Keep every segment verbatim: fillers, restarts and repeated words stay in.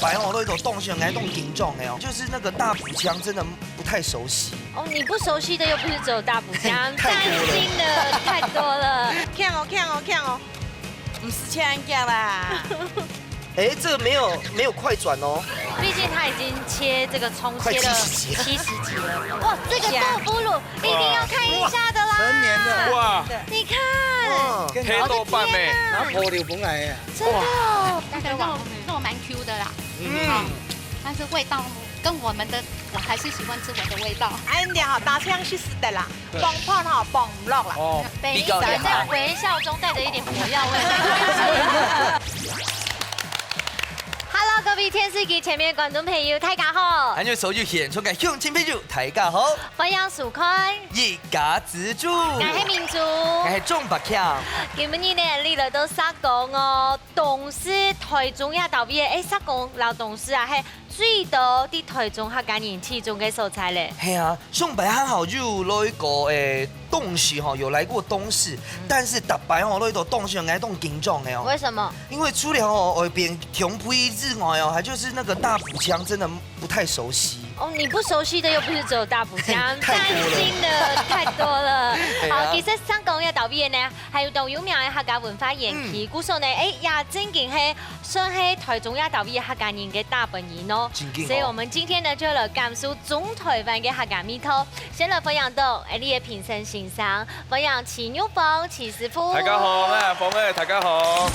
哎，我都有一种动心，还动紧张的哦，就是那个大埔腔真的不太熟悉。哦，你不熟悉的又不是只有大埔腔，太多了。担心的太多了。看哦，看哦，看哦，不是切安吉啦。哎，这个没有没有快转哦。毕竟他已经切这个葱切了快七十集了。七十集了。哇，这个豆腐乳一定要看一下的啦。哇，成年的。哇，你看，哇，黑豆瓣呢？我的天啊，拿破牛蓬来呀。真的哦。那个肉肉蛮 Q 的啦。嗯，但是味道跟我们的，我还是喜欢吃我的味道。哎，你好，大象去死的啦，对，放炮哈，放不落啦。哦，比较厉害。在微笑中带着一点火药味。Hello，各位电视机前面观众朋友，大家好！还有所有现场的乡亲朋友，大家好！欢迎收看《一家之煮》，我是明珠，我是钟百强。今日呢，你来到石岡哦，东势、台中這兜位个，哎，石岡摎東勢啊，係最多在台中客家人聚集个所在咧。係啊，上擺還好有來過，誒，東勢吼，有來過東勢，但是逐擺吼，來到東勢，𠊎當緊張个哦。為什麼？因為除了吼，外邊長輩之外哦，還就是那個大埔腔真的不太熟悉。哦，你不熟悉的又不是只有大埔腔，太多了。担心的太多了。對啊。好，其實石岡這兜位呢， 還有當有名个客家文化園區，嗯。故所呢，哎，也正經係算係台中這兜位客家人个大本營哦。正經哦。所以我們今天呢，就來感受中台灣个客家味道。先來歡迎到，哎，你个評審先生，歡迎徐玉峰徐師傅。大家好，哎，峰哥，大家好。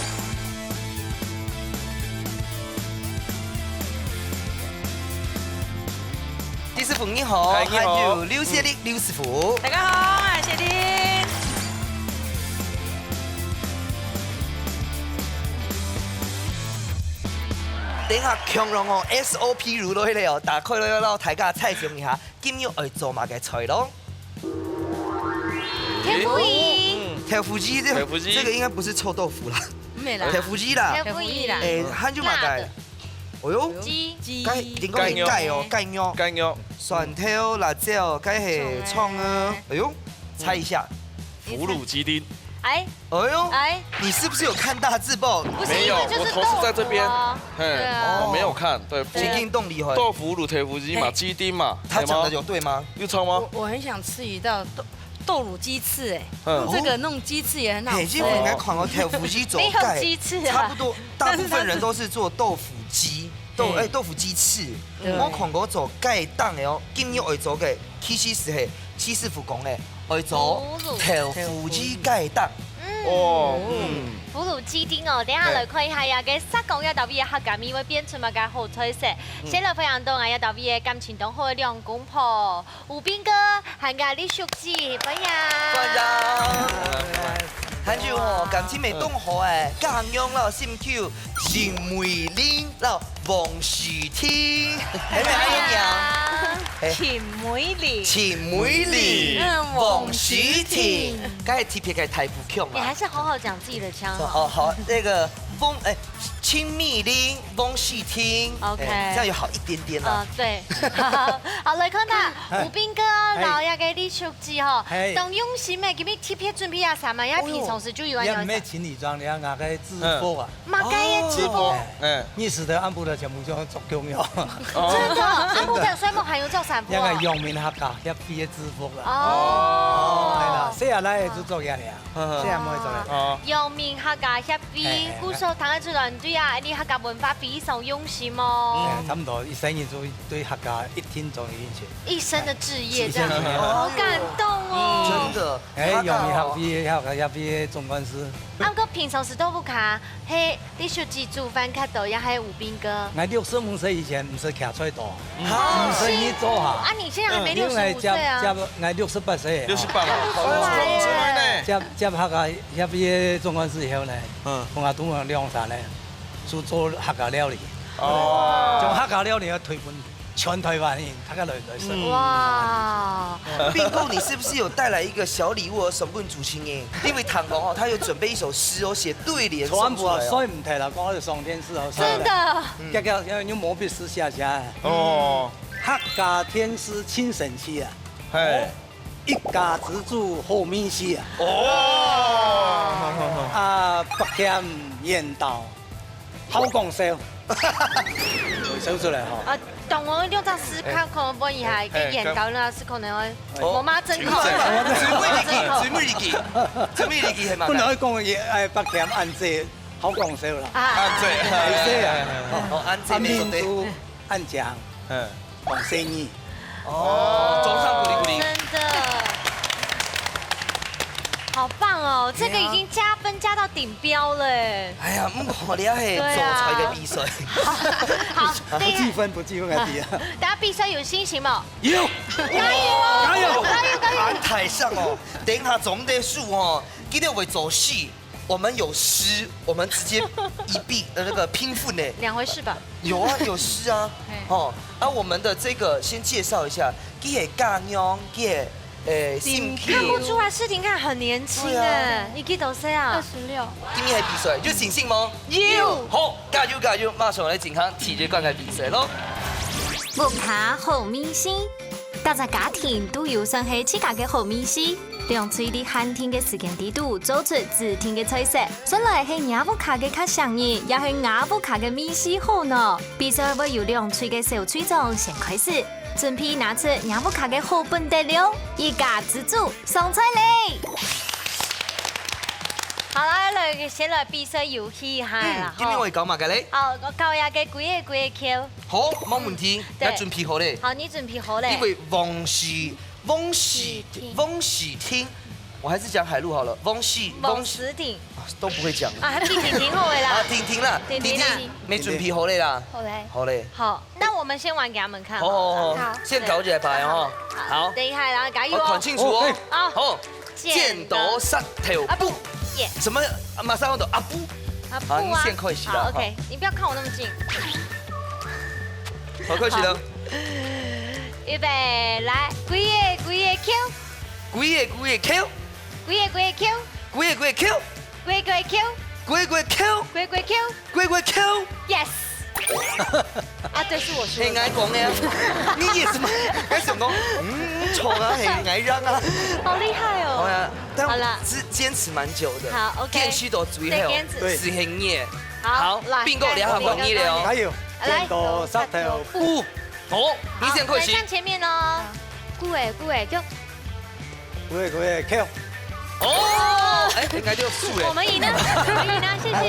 徐師傅你好，嗨，你好。還有劉雪玲劉師傅。大家好，我係雪玲。 等下強龍哦，S O P如落去了哦，打開了要讓大家猜想一下，今日愛做麼个菜咯？豆腐乳。豆腐乳，這个，豆腐乳。這个應該不是臭豆腐啦。沒啦。豆腐乳啦。豆腐乳啦。哎，還有麼个？辣的。哦喲，雞。雞。雞，人講雞肉。雞哦，雞肉。雞肉。蒜頭、辣椒，該係蔥啊。蔥啊。哎喲，猜一下。腐乳雞丁。哎， 哎呦，哎。你是不是有看大字報？不是，沒有，因為就是我頭是在這邊。豆腐啊。嘿，對啊。我沒有看，對，腐，雞丁凍厲害。豆腐乳、豆腐乳嘛，嘿。雞丁嘛，他講的有對嗎？有錯嗎？我，我很想吃一道豆，豆乳雞翅，哎，嗯。用這個弄雞翅也很好吃。嘿，這個應該看到豆腐乳做雞，沒有雞翅啊。差不多，大部分人都是做豆腐雞，豆，嘿。哎，豆腐雞翅。對。我看過做雞蛋的哦，今日愛做个，其實是嘿，徐師傅講的，愛做豆腐雞雞蛋。 嗯。哦，嗯。腐乳雞丁哦，等一下來看一下，這个石岡這兜位个客家味會變出麼个好菜色。嗯。先來歡迎到𠊎這兜位个感情當好个兩公婆，吳斌哥，還有李淑姊，歡迎。歡迎。還有哦，感情乜當好哎，家娘摎心臼，林美玲摎 王詩婷，係毋係恁樣？哎。秦美玲。秦美玲，嗯，王詩婷，王詩婷。該係特別个大埔腔啊。你還是好好講自己的腔好。哦，好，那個王，哎，秦美玲，王詩婷，OK。哎，這樣有好一點點了。啊，對。好，來看下，哎。吳斌哥，哎。摎這个李淑姊吼，哎。當用心个，今日特別準備啊，啥物呀？哎喲，平常時就有恁樣。也毋係情侶裝，你看，拿个制服啊。嗯。 麼个个制服？哦。哎，哎。日時頭暗晡頭全部就著共樣。哦。真的，暗晡頭睡目還有著衫褲哦。那個陽明客家協會个制服啦。哦。哦，係啦，細阿倈仔就著這樣，嗯。細阿妹著這樣。哦。陽明客家協會，哎，哎，故所聽得出來，你對啊，你客家文化非常用心哦。哎，差不多一生人就對客家一定做下去。一生的志業這樣，一生的志業。好感動哦。真的。哎，客家哦。陽明協會，客家協會總幹事。啊，毋過平常時都毋會 係李淑姊煮飯較多，也係吳斌哥？𠊎六十五歲以前毋識擎菜刀，啊，毋識去做下。啊，你現在還沒六十五歲啊。嗯，因為接，接，𠊎六十八歲啊。六十八了，好，好，好，好呢。接，接客家協會个總幹事以後呢，嗯。同𠊎同兩儕呢，就做客家料理，哦。將客家料理推分 全台灣人大家來，來食。嗯。哇。斌哥，你是不是有帶來一個小禮物送分主持人？因為聽講哦，他有準備一首詩哦，寫對聯送出來哦。全部啊，所以毋提啦，講到上天詩哦。真的。嗯。遽遽用毛筆字寫寫。哦。客家天詩盡神奇啊。嘿。一家之煮好味緒啊。哦。啊，百謙緣投 好講笑。收出來吼。啊，當然，你這思考可能分一下，哎，去研究啦，是可能會，哦。無嘛，真可能。最尾一句，最尾一句，最尾一句係嘛？本來講个，哎，北京恁濟，好講笑啦。啊。恁濟。係啊。哦，恁濟啊，沒錯的。民族恁強，嗯。講生意。哦，掌聲鼓勵鼓勵。真的。好棒哦，這個已經加分加到頂標了。哎呀，毋好了嘿，對啊。做菜个比賽。好，好，不計分，不計分，哎，對啊。大家比賽有信心嗎？有。加油哦！加油！加油，加油！安排上哦，等一下總得輸哦，今天會做戲。 我們有詩，我們直接一併，呃，那個拼分呢。兩回事吧？有啊，有詩啊。嘿。哦，啊，我們的這個先介紹一下，佢係家娘，佢係，呃，心情。看不出來，詩婷看很年輕哎，對啊。你幾多歲啊？二十六。今日係比賽，有信心嗎？有。好，加油加油，馬上來進行第一關个比賽咯。屋下好味緒，大家家庭都有算係自家个好味緒。 兩隊在限定个時間裡肚做出指定个菜色，算來係若屋下个較上癮，也係吾屋下个味緒好呢？比賽會由兩隊个小隊長先開始，準備拿出若屋下个好本底料，一家之煮上菜咧！好啦，來，先來比賽遊戲一下啦，嗯，今日吼。會搞麼个咧？哦，我搞一個鬼仔鬼仔Q。好，無問題，嗯，對。𠊎準備好咧。好，你準備好咧。因為王詩 翁喜，翁喜聽，我還是講海陸好了。翁喜，翁喜聽。啊，都不會講。啊，還比婷婷好个啦。啊，婷婷啦，婷婷啦。婷婷，沒準備好咧啦。好咧。好咧。好，那我們先玩給他們看。好，好，好，好。先搞起來牌哦。好。好。等一下，然後加油哦。我看清楚哦。哦，好。好。剪刀石頭布。啊，布。耶。什麼？啊，馬上要到阿布。啊，布啊。好，你先開始啦，好，OK，哈。你不要靠我那麼近。好，開始了。好。預備，來，鬼仔，鬼仔，Q。 鬼仔鬼仔Q，鬼仔鬼仔Q，鬼仔鬼仔Q，鬼仔鬼仔Q，鬼仔鬼仔Q，鬼仔鬼仔Q，鬼仔鬼仔Q。Yes。啊，對，是我輸了。係𠊎講个啊。你也是嗎？𠊎想講，嗯，錯啊，係𠊎贏啊。好厲害哦。好呀，但好啦。堅，堅持蠻久的。好，OK。堅持到最後，對，堅持。係你。好，好，來，Bingo，加油，兩下換你了哦。加油，來。剪刀石頭布。好，你先開始。好，來向前面哦。鬼仔鬼仔Q。 鬼仔鬼仔Q。哦，哎，應該就輸了。我們贏了，我們贏了，謝謝。哎，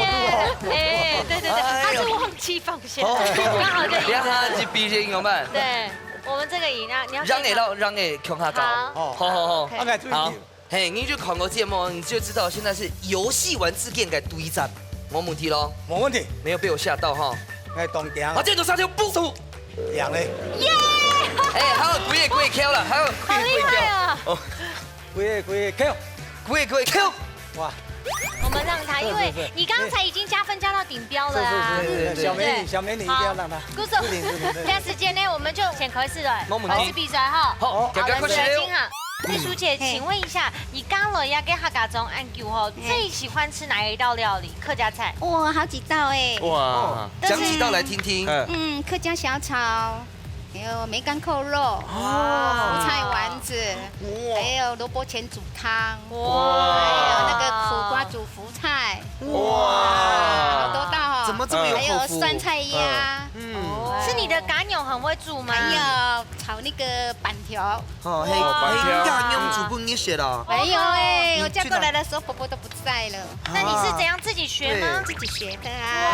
我輸了。哎，對對對，哎呦。他是忘記放下，哦。剛好就贏了。讓他去比賽怎麼辦？對，我們這個贏啊，你要先讓給到，讓給共下搞。好。好，好，好。OK。OK，注意。好。嘿，你就看過節目，你就知道現在是遊戲王之間个對戰，沒問題咯。沒問題。沒有被我嚇到哈。哎，當強。好，剪刀石頭布。輸。 贏咧。耶！哎，還有鬼仔鬼仔Q啦，還有鬼仔鬼仔Q。好厲害啊！哦。鬼仔鬼仔Q。鬼仔鬼仔Q。哇。我們讓他，因為你剛才已經加分加到頂標了啊。是，是，是，是，是。對，對，對。小美女，小美女一定要讓他。好，故所，不行，不行，不行。這樣時間呢，我們就先開始了，沒問題。開始比賽哈。好，好，好，開始了。來，先請哈。 麗淑姐，嘿。請問一下，你剛來這個客家庄恁久吼，嘿。最喜歡吃哪一道料理？客家菜？哇，好幾道欸。哇。哦，講幾道來聽聽。嗯。嗯，客家小炒，還有梅乾扣肉，哦。福菜丸子，哇。還有蘿蔔錢煮湯，哇。還有那個苦瓜煮福菜，哇。哇，好多道哦。怎麼這麼有口福？還有酸菜鴨。嗯。嗯。是你的家娘很會煮嗎？還有炒那個粄條。 哦，係，哦，粄條。係家娘煮分你食哦。沒有欸，哦，我嫁過來的時候，婆婆都不在了。那你是怎樣自己學嗎？對。自己學的啊。哇。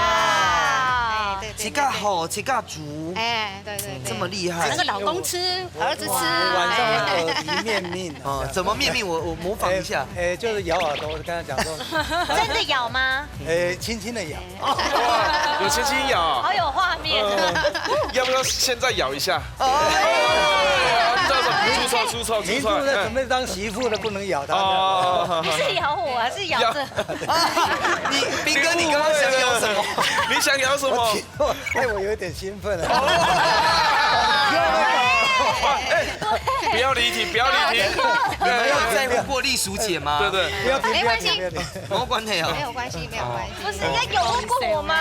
哎，對，對，自家學，對，對。自家煮。哎，對，對，對。這麼厲害。那個老公吃，兒子吃。哇，晚上的耳提面命啊。哦，怎麼面命？我，我模仿一下。哎，哎，就是咬耳朵，我跟他講說。真的咬嗎？哎，輕輕地咬。 哇，有輕輕咬。好有畫面。嗯，要不要現在咬一下？哦。哎，你知道什麼？出錯，出錯，出錯。你是不是準備當媳婦的，不能咬他？哦。不是咬我，是咬這。咬。啊，你，斌哥，你剛剛想咬什麼？你想咬什麼？我，哎，我有一點興奮啊。哦。哎，不要離題，不要離題。你們有在乎過麗淑姐嗎？對，對。不要停，不要停，不要停。沒關係。沒有關係哦。沒有關係，沒有關係。 不是，要有問過我嗎？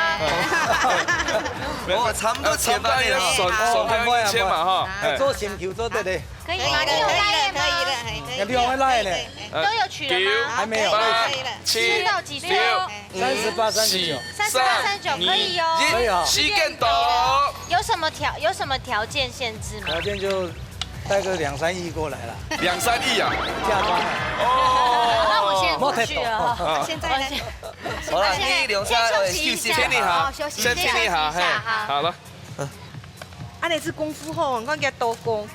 我差不多前半年了。呃，差不多要算，算到一千嘛，哈。哎。做心球做得的。可以嗎？你有LINE嗎？可以了，可以了，可以了。那你有LINE呢？可以，可以，可以。都有取了嗎？呃，還沒有。九、八、七、四到幾歲？六。哎。三十八、三十九，三十八、三十九可以哦。可以哦。時間到。有什么条有什么条件限制吗？条件就带个两三亿过来啦，两三亿啊！嫁妆啊。哦，那我先出去了哈。啊现在呢？我先好了，先你留先休下息一下，先停一下，好，休息，先停一下，先休息一下嘿，哈。好了。啊，你是功夫吼，你看人家刀工，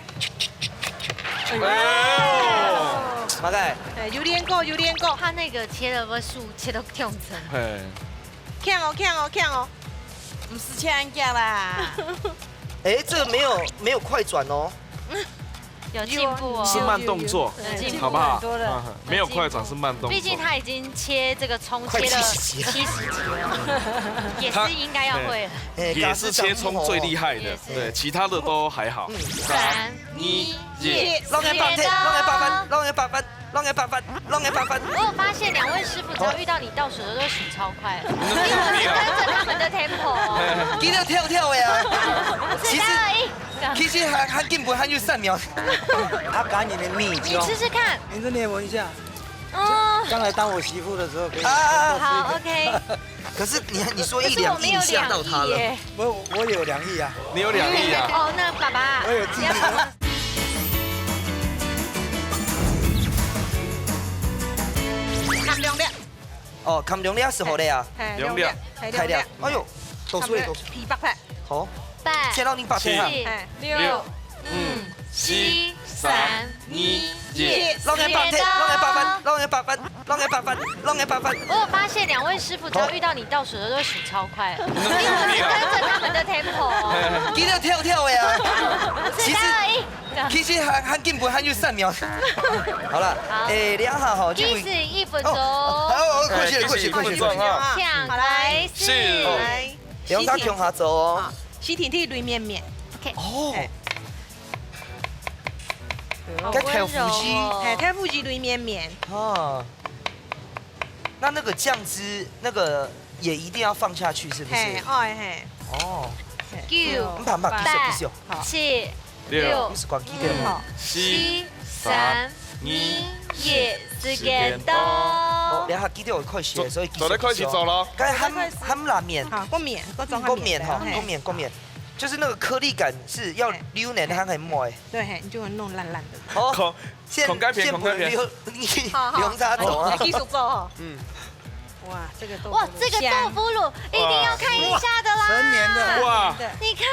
哎呦，马盖，哎，有练过，有练过。他那个切的不是切到痛疼，嘿，看哦，看哦，看哦，不是这样讲啦。哎，这个没有没有快转哦，有进步哦。是慢动作，有进步好不好？多了嗯没有快转，是慢动作。毕竟他已经切这个葱快切了七十集了七十集了，也是应该要会了。哎，也是切葱最厉害的也，是对，其他的都还好。三二一，让人八分，让人八分，让人八分，让人八分，让人八分。我有发现两位师傅只要遇到你倒水的都会洗超快，因为我是跟着他们的 tempo 哦。今天跳跳的啊，其实三二一，其实还还根本还有三秒。他给你的秘你吃吃看，您这你也闻一下，哦，将来当我媳妇的时候可以。好，OK。可是你你说可是我没有一两亿吓到他了，两亿耶。我我有两亿啊，你有两亿啊？哦，那爸爸，我有记忆。含两粒，哦，含两粒是好的啊，哎，两粒两粒，哎，太亮两粒，，哎呦，都是都是，皮白白，好，八切到你八片哈，七哎，六六五七三二一，让人八分，让人八分，让人八分，让人八分，让人八分。我有发现两位师傅只要遇到你倒水的都会洗超快，因为我是跟着他们的 tempo 哦。今天跳跳的啊，其实三二一，其实还还根本还有三秒。好了，哎，两下哈，这位计时一分钟。哦，好，哦，快些，快些，快些，快些。啊！抢开始。是来，两家共下走哦。洗体体里面面，哦，哎该跳夫妻哎，太夫妻里面面，啊，那那个酱汁那个也一定要放下去，是不嘿，是？哎嘿，哦，九你把把继续继续，好，七六六你是关机的吗？四七三二一，时间到哦，。两下机掉快些，所以走得开始走了。该含含拉面，好，过面，过中过面哈，嘿过面过面，就是那个颗粒感是要留奶它才卖。对，嘿，你就会弄烂烂的。哦，孔现孔开片孔开片现不留你好好留他走啊。继续做哦。嗯，哇，这个豆腐哇，这个豆腐乳一定要看一下的啦。成年的哇，你看，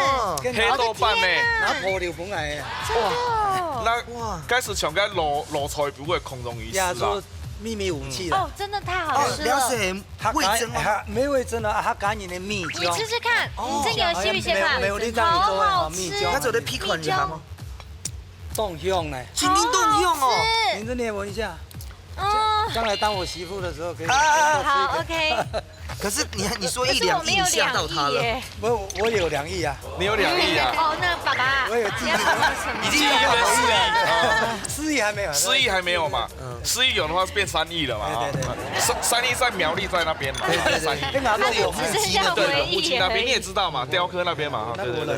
哦，黑豆瓣呢？拿破流本来的，真的哦。那哇，开始抢该老老菜不会空中一亚洲啊。秘密武器了。哦，真的太好吃了。了解味增啊，还没味增啊，他给你的蜜你椒，吃吃看，哦这个有吸一些看，没有没有你这好样做好蜜椒吃哦。他走的皮款人吗？冻香呢，今天冻香哦。您这你也闻一下，哦，将来当我媳妇的时候可以。啊好，OK。可是你你说可是我没有一两亿吓到他了。两亿耶。我我有两亿啊，你有两亿啊？哦，那爸爸，我有记忆你要告诉什么？记忆的四亿啊，四亿还没有，四亿还没有嘛？嗯四亿有的话是变三亿了嘛？对对对啊三三亿在苗栗在那边嘛，三亿。那拿到我只剩下回忆对，附近那边你也而已。知道嘛，雕刻那边嘛，哈，那对对对。我的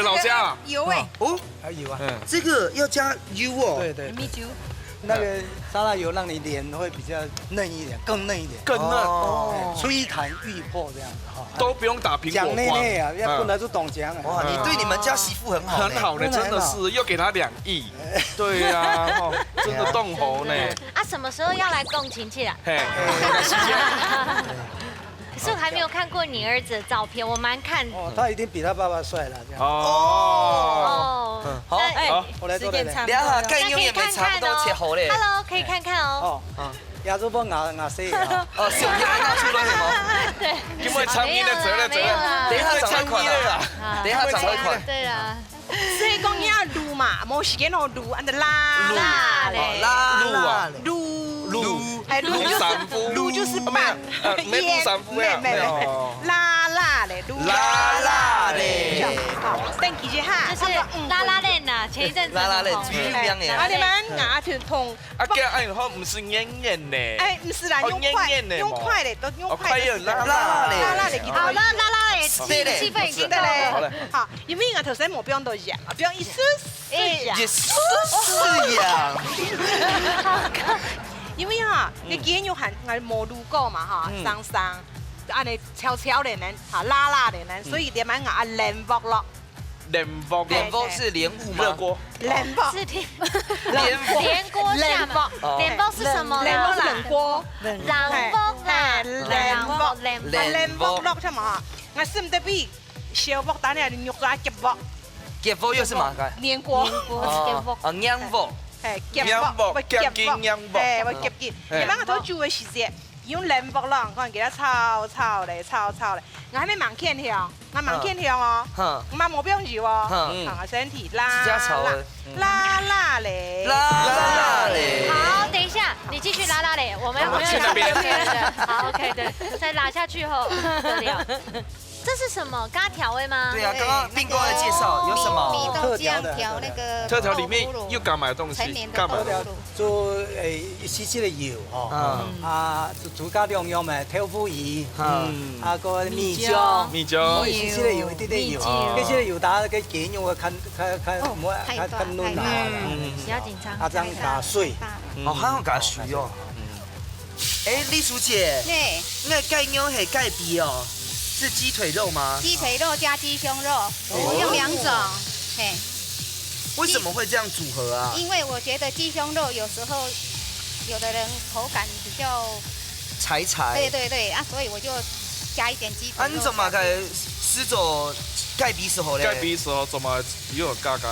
老家有哎，哦，还有啊，嗯，还有啊，这个要加 U 哦。对对，米酒，那个沙拉油让你脸会比较嫩一点，更嫩一点，更嫩，哦，吹弹欲破这样子哈。都不用打苹果讲那那啊，光。要不能就懂讲啊。哇，你对你们家媳妇很好呢。很好呢，真的很好真的是又给他两亿，对呀，哦，真的动猴呢，啊，什么时候要来共情起来？嘿，可是我还没有看过你儿子的照片，我蛮看。哦，他一定比他爸爸帅了，这样。哦，哦，好那好，我来做来来，两下盖用也没差不多切好嘞。 Hello，可以看看哦。哦，啊，亚洲棒牙牙塞啊，哦，小弟还拿出来什么？对，因为参与的责任，没有啦，没有啦。等一下找他款因为参与的啊。啊，等一下找他款。对啦，所以讲要卤嘛，没时间哦，卤，安的啦，辣嘞哦，辣卤啊辣嘞。卤，卤哎，卤三夫，卤就是没有饭，呃没卤三夫呀，没有没有哦辣辣嘞，卤辣辣嘞。好，等一下哈，就是啦啦链呐，前一阵子辣辣嘞，很红最有名的。啊，你们啊，就通，啊，这样哎，好，不是黏黏呢，哎，不是啦，哦用筷，黏黏的用筷嘞，都用筷哦筷有子，辣辣嘞好了，啦啦链，对嘞气气氛已经到了。好了，好，因为我头先没放到盐嘛，放一丝丝盐。也是呀。因為哈，嗯。你雞肉還，還無滷過嘛哈，嗯。生生，就恁樣焦焦个呢，哈，辣辣个呢，嗯。所以點樣啊，啊，連鑊落。連鑊。連鑊是蓮霧嗎？熱鍋。連鑊。是連，連鑊。連鍋下嘛。連鑊。哦。連鑊是什麼呢？連鑊是冷鍋。冷鍋啦。嘿，嘿，連鑊。連鑊。連鑊落，知無哈？𠊎使毋得比 小鑊，但係你肉做啊，夾鑊。夾鑊又是麼个？黏鍋。黏鍋，哦，夾鑊。哦，黏鑊。嘿，夾鑊，夾鑊，會夾鑊。夾緊黏鑊。嘿，會夾緊。嘿。你吂个頭煮个時節，用黏鑊咯，看佢炒炒咧，炒炒咧。𠊎還吂放芡香，𠊎放芡香哦，嗯。嗯。𠊎無放油哦，嗯。嗯。啊，身體辣辣，直接炒的。嗯。辣辣咧。辣辣咧。好，等一下，你繼續辣辣咧，我們，我們要去那邊。我們要去那邊。好，OK，對，再辣下去後，不得了。 這是什麼？加調味嗎？對啊，剛剛斌哥來介紹，有什麼？米，米豆醬調那個特調裡面又加麼个東西？豆腐乳，陳年的豆腐乳。加麼个？就，誒，細細个油吼，嗯。啊，就，就加兩樣嘛，豆腐乳，嗯。啊，個米醬，米醬。哦，細細个油，一滴滴油，米醬。細細个油，打个雞肉个看，看，看，哦，莫，太大，看，看嫩啊。太大了。嗯。不要緊張。啊，這樣加水。太大了。哦，還要加水哦。嗯。 哎，李淑姐，嘿。你个雞肉係雞髀哦，是雞腿肉嗎？雞腿肉加雞胸肉，哦。我用兩種，嘿。為什麼會這樣組合啊？因為我覺得雞胸肉有時候有的人口感比較柴柴。對，對，對，啊，所以我就加一點雞腿肉下去。啊，你做麼个係做雞髀時候咧？雞髀時候做麼个又有加雞？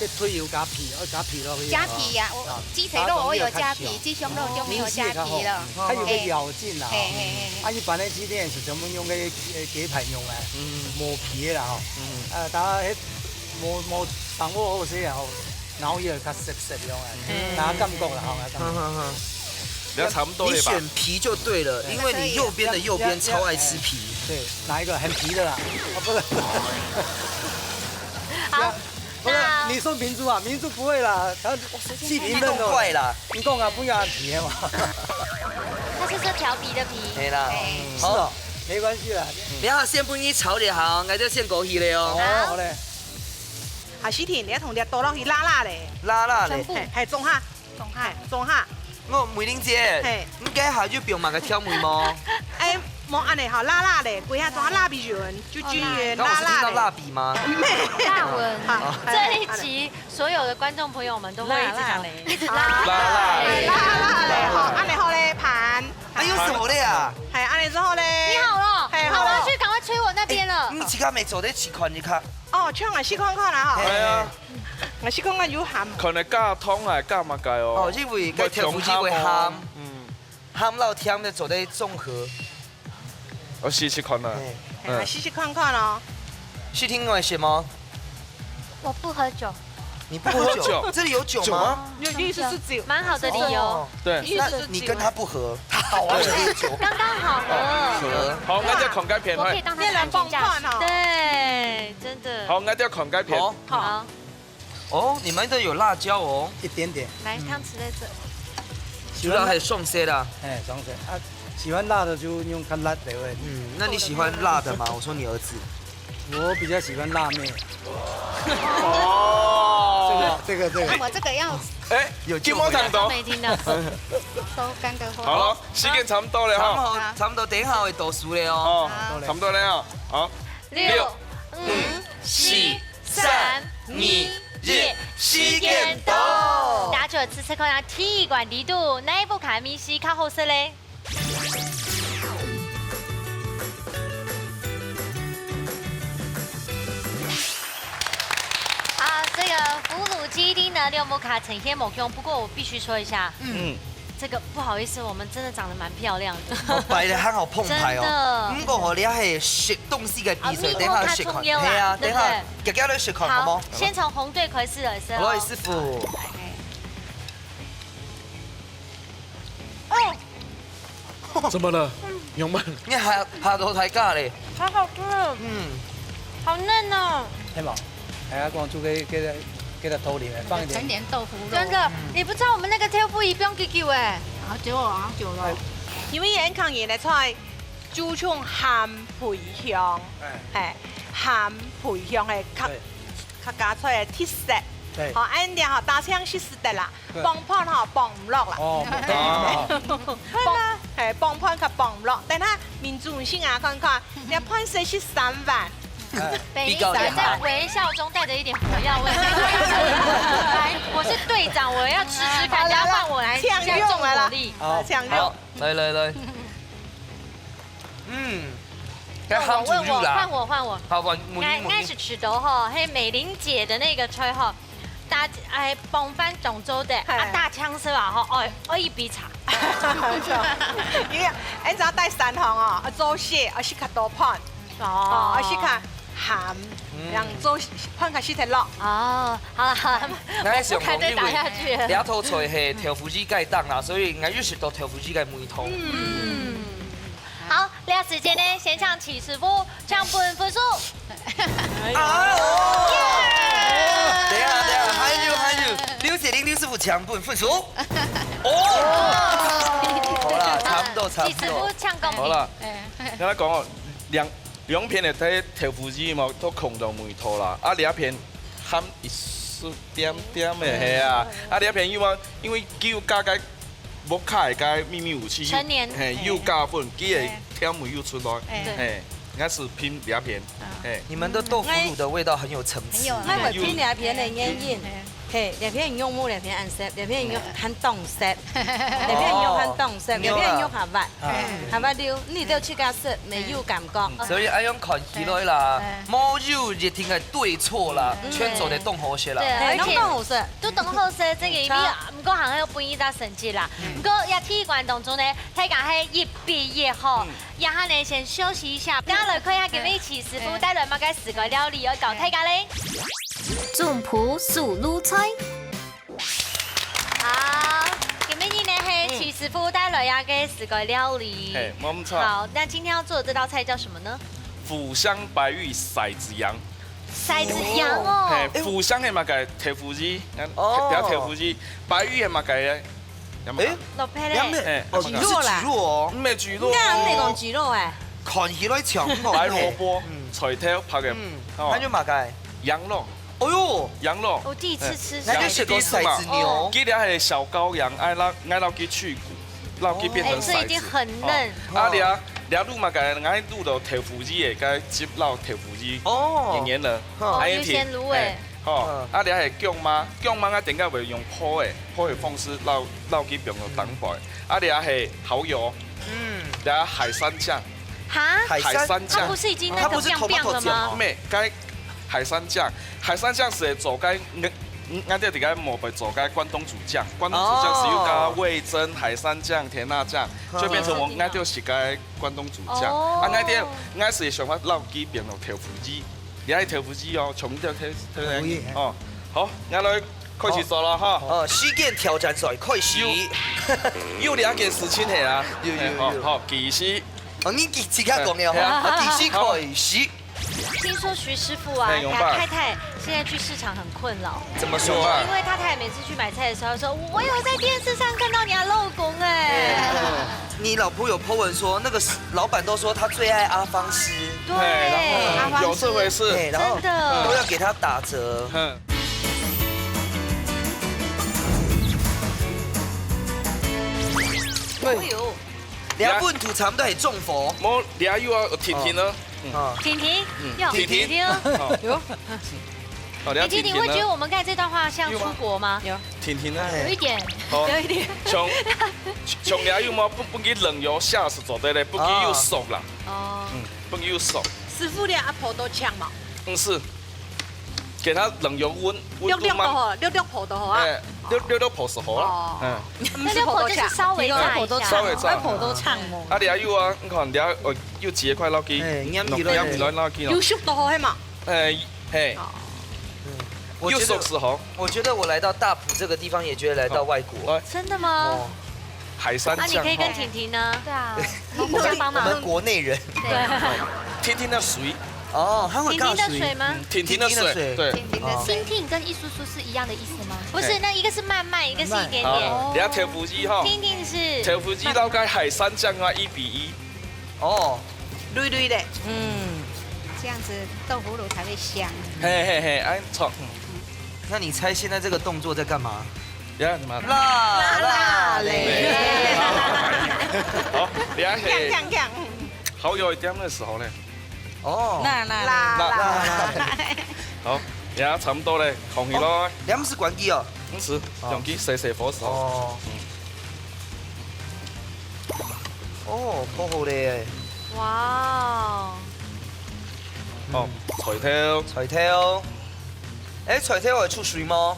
這腿有加皮，愛加皮落去啊。加皮呀，我，啊，雞腿肉我有加皮，雞胸肉就沒有加皮了。哦，它有個咬勁啊。嘿，嘿，嘿，嘿。啊，一般的雞店係專門用个，呃，雞排用个，嗯。無皮个啦吼。嗯。啊，大家彼無，無掌握好勢啊吼，然後又較澀澀樣啊，嗯。大家感覺啦吼，感覺。好，好，好。比較差不多了吧？你選皮就對了，因為你右邊的右邊超愛吃皮。對，哪一個？很皮的啦。啊，不是。好。 不是，那你說民族啊，民族不會啦，他細皮嫩肉。你講怪啦。你講啊，不要皮嘛。它是說調皮的皮。對啦。哎。是哦，好。沒關係啦。你好，先分你炒就好，𠊎就先過去了哦。哦，好。好嘞。啊，詩婷，你愛同佢倒落去辣辣咧。辣辣咧。全部。嘿，嘿，中下。 中下。中下。哦，美玲姐，嘿。你該下有放麼个調味無？哎，無恁樣吼，辣辣咧，歸下中下辣味勻，就均勻，哦，辣。辣辣咧。剛剛我是聽到蠟筆嗎？沒有。辣勻。好，這一集所有的觀眾朋友們都會一直講，辣辣咧。一直辣。辣辣咧。辣辣咧，好，恁樣好咧，盤。還有什麼咧啊？嘿，恁樣之後咧。你好了，嘿，好了。我要去趕快催我那邊了。哎，你自家沒做得試看一下。哦，像啊，試看看啦，吼。嘿。哎呀。 𠊎試看看有鹹。可能加糖啊，加麼个哦。哦，因為該豆腐乳會鹹，嗯。鹹摎甜个做得中和。我試試看啊。嘿。嗯。哎，試試看看哦。試聽我的什麼？我不喝酒。你不喝酒？不喝酒。這裡有酒嗎？酒嗎？有，意思是酒。蠻好的理由。哦。對。意思是酒。那你跟他不合，他好愛喝酒。剛剛好合。哦，合。好，那就看該片，我可以當他的安全駕駛。嘿。對，真的。好，那就看該片。好。好。 哦，你們都有辣椒哦。一點點。來，嗯。湯匙在這。主要還有送色啦。哎，送色。啊，喜歡辣的就用較辣的味。嗯，那你喜歡辣的嗎？我說你兒子。我比較喜歡辣妹。哦。這個，這個，這個。我這個要，哎，有救回來。金毛糖豆。沒聽到。收乾的話。好了，時間差不多了哈。差不多，差不多，等一下會倒數了哦。哦，好。差不多了哦。好。六、五、四、 三、二、一，時間到。大家就試試看啊，第一關裡肚，哪一部卡米西較好食咧？啊，這個腐乳雞丁呢，六木卡呈現無共，不過我必須說一下，嗯。 這個不好意思，我們真的長得蠻漂亮的。哦，擺得還好澎湃哦。真的。毋過吼，這係食東西个比賽，啊，等下食看。面孔較重要啦，係啊，等下，對不對？遽遽來食看，好，好無？先從紅隊開始了，是哦。來，師傅。哦。怎麼了？勇猛。你還，還多抬價咧？好好吃。嗯。好嫩哦。係無？哎呀，講出个，个，个个道理，放一點。陳年豆腐肉。真的，你不知道我們那個豆腐乳放幾久欸？好久哦，好久了。因為鹽崁人个菜，注重鹹配香，哎。嘿，鹹配香个較，對。較加出來个特色。對。好，恁樣吼，大腸食得啦，對。傍飯吼，傍毋落啦。哦，傍飯。傍，係，傍飯較傍毋落。等下民眾先啊，看看，你飯食三碗。哎，比較厲害。在微笑中帶著一點火藥味。來，我是隊長，我要吃吃看，好，來，等下換我來，來，搶救來了。一下重火力。好，搶救。好，來，來，來。嗯，該鹹豬肉啦。換我，換我，換我。好，換，換你，換你。𠊎，𠊎係試著吼，係美玲姐个該个菜吼，大，哎，傍飯當做得，係。啊，大腸係無吼，哎，愛一杯茶。因為，哎，你知道在山上哦，啊，做事，啊，食較多飯。 哦，哦，係較鹹，嗯。這樣做飯較食得落。哦，好了，好了，𠊎想講，我不敢再打下去了。因為這道菜係豆腐乳該檔啦，所以𠊎有食到豆腐乳个味道。嗯。好，這時間呢，先請徐師傅搶分分數。哎呦。耶！等一下，等一下，還有，還有，劉雪玲劉師傅搶分分數。哦。好啦，差不多，差不多。徐師傅搶公平。好啦，哎。跟他講哦，兩 兩片个豆，豆腐乳嘛，都共樣味道啦。啊，這片鹹一絲點點个，係啊。啊，這片因為，因為佢有加該屋下个該秘密武器，有，陳年。係，有加分，佢个甜味有出來，哎。係，應該係拼這片，啊。係。你們的豆腐乳的味道很有層次。很有，𠊎會拼這片个原因，嗯。嘿，這片肉無這片恁色，這片肉還當色，這片肉還當色，哦。這片肉還滑。 啊。嗯。還滑溜，你兜自家食，乜有感覺。嗯，所以恁樣看起來啦，嗯。無有一定个對錯啦，嗯。全做得當好食啦。對，嘿，而且攏當好食。都當好食，這個一定，嗯。毋過還愛分一隻成績啦。嗯。毋過這第一關當中呢，大家係一比一吼。嗯。這下呢，先休息一下，等下來看一下今晡日徐師傅帶來麼个自家料理，愛教大家咧。總鋪手路菜。 好，今晡日呢，係徐師傅帶來一個自家料理。嗯。嘿，無錯。好，那今天要做的這道菜叫什麼呢？腐香白玉骰子羊。骰子羊哦。嘿，腐香係麼个？豆腐乳，哦。豆腐乳，白玉係麼个？有無？哎，老佩嘞。羊咩？哎，哦，不是蒟蒻哦。毋係蒟蒻哦。那毋係講蒟蒻哎。看起來像白蘿蔔，嗯。菜頭白个，嗯。哦。還有麼个？羊肉。 哎喲，羊肉。我第一次吃羊肉。那就係个骰子牛。哦。佢這係小羔羊，愛摎，愛摎佢去骨，摎佢變成骰子。哎，這已經很嫩。哦。啊，這，這滷麼个，愛滷到豆腐乳个，該汁摎豆腐乳哦。黏黏个。哦，愛一定，有先滷欸。嘿，哦，嗯。啊，這係薑嫲，薑嫲啊，等下會用烰个，烰个方式摎，摎佢放到當擺。嗯。啊，這係蠔油。嗯。這海參醬。哈？海參。海參醬。它不是已經那個它不是tomato醬哦。亮亮了嗎？毋係，該 海參醬，海參醬係做該，嗯，嗯，𠊎兜在該無會做該關東煮醬，關東煮醬係有加味噌、海參醬、甜辣醬，哦。就變成𠊎，𠊎兜係該關東煮醬。哦。啊，𠊎兜，𠊎係想法摎佢變成豆腐乳，你愛豆腐乳哦，全部都豆，豆腐乳。哦，好，𠊎來開始做了哈。哦，時間挑戰賽開始。有，有兩件事情係啊。有，有，有。好，好，其實。哦，你自，自家講个哦。嘿啊。哦，第四開始。 聽說徐師傅啊，哎，永爸。他太太現在去市場很困擾。怎麼說？永爸。因為他太太每次去買菜的時候，他說：「我有在電視上看到你的老公哎。」你老婆有po文說，那個老闆都說他最愛阿芳師。對，嘿，然後阿芳師。有這回事。對，然後真的。都要給他打折。嗯。哎呦。 你个溫度差不多係中火。無，你還有啊，有婷婷呢。哦。嗯。婷婷，嗯。有，婷婷。婷婷。哦。有。哦，你要婷婷呢？婷婷，你會覺得我們剛才這段話像出國嗎？有。婷婷呢？有一點。好。有一點。像，像你還有嗎？不，不給冷油下是做得嘞，不給又熟啦。哦。嗯，不給又熟。師傅連阿婆都嗆嘛。嗯，是。 給它冷油溫，溫度慢，略略烰就好，略略烰就好啊。哎，略，略略烰就好啊。哦。嗯。那略烰就是稍微炸一下。略略烰就好。稍微炸。哎，烰就嗆哦。啊，你還有啊，你看，你還，哦，又結塊落去，哎，黏起來。黏起來落去咯。有熟就好，係嘛？哎，嘿。哦。嗯，我覺得，又熟就好。我覺得我來到大埔這個地方，也覺得來到外國。哦，來。真的嗎？哦。 海參醬啊，你可以跟婷婷呢？對啊，互相幫忙。我們國內人。對。婷婷的水。哦，他會加水。婷婷的水嗎？嗯，婷婷的水，婷婷的水。對。婷婷的水。哦。婷婷跟一絲絲是一樣的意思嗎？不是，嘿。那一個是慢慢，一個是一點點。慢慢。好，你要豆腐乳哈。婷婷是。豆腐乳摎該海參醬啊，一比一。哦。累累的。嗯。這樣子豆腐乳才會香。嘿嘿嘿，哎，著。嗯。那你猜現在這個動作在幹嘛？呀，什麼？啦啦咧。好，你還係強強強。好有一點的時候呢。哦。啦啦啦啦啦。好，也差不多咧，放起來。哦，你還不是關機哦？毋係，哦。用佢細細火燒。哦。嗯。哦，好好咧。哇哦。哦，菜頭。菜頭。哎，菜頭會出水嗎？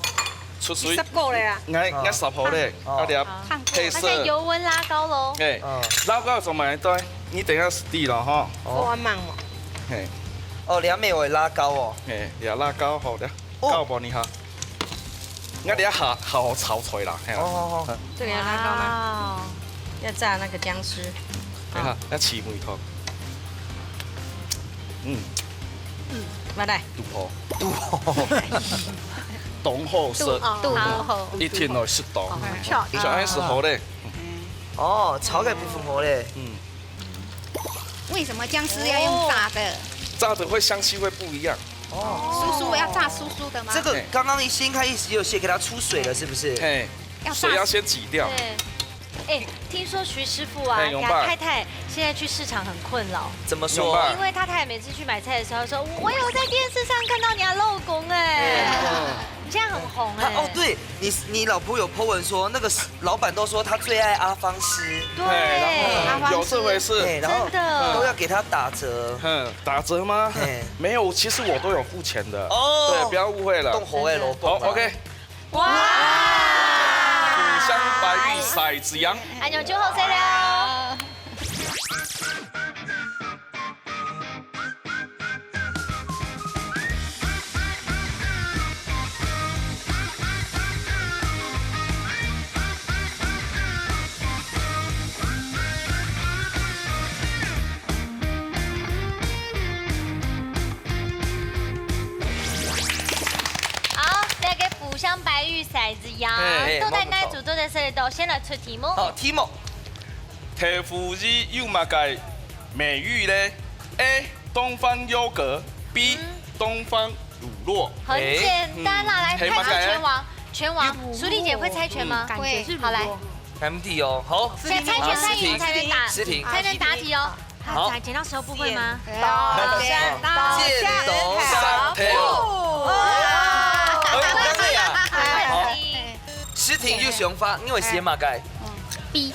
出水。你煠過了啊？𠊎，哦。𠊎煠好咧，哦。啊，了，好。黑色。它現在油溫拉高咯。哎，哦。拉高做麼个？你等一下洗了哈。哦。我忙哦。嘿。哦，兩面我也拉高哦。嘿，也拉高好了。 哦。搞不好你哈。𠊎等下好好炒菜啦，嘿啦。哦，好，好。這個要拉高嗎？哇哦。要炸那個薑絲。你看，要起味道。嗯。嗯，來。肚婆。肚婆。當好食。肚，肚婆。一定愛食到。哦，嗯。就恁樣食好咧。哦，炒个部分好咧。嗯。為什麼薑絲要用炸的？炸的會香氣會不一樣。 哦。酥酥要炸酥酥的嗎？這個剛剛一掀開，意思有些給它出水了，是不是？嘿，要炸水要先擠掉。對。哎，聽說徐師傅啊，哎，永爸。他太太現在去市場很困擾。怎麼說？永爸。因為他太太每次去買菜的時候說：“我有在電視上看到你的老公哎。”嗯。你現在很紅哎。他，哦，對，你，你老婆有po文說，那個老闆都說他最愛阿芳師。對。嘿，然後有這回事。對，然後真的。都要給他打折。嗯。 打折嗎？嘿。沒有，其實我都有付錢的。哦。對，不要誤會了。當好个老公啊。好，OK。哇！五香白玉骰子羊。哎喲，就好勢了。 好，這個五香白玉骰子羊，嘿，嘿，到底哪一組做得食得到？先來出題目。好，題目。豆腐乳有麼个美譽呢？A，東方優格，B，嗯。東方乳酪。很簡單啦，來，欸，嗯。派出拳王，拳王，有乳酪。淑麗姐會猜拳嗎？嗯，感覺是乳酪。會，好，來。 M D哦，好。先猜拳，猜拳，猜拳答，思婷。猜拳答題哦。好。啊，剪刀石頭布會嗎？好，剪刀石頭布。剪刀石頭布。哇！哎，當然啊。好。思婷有想法，你會選麼个？嗯。B。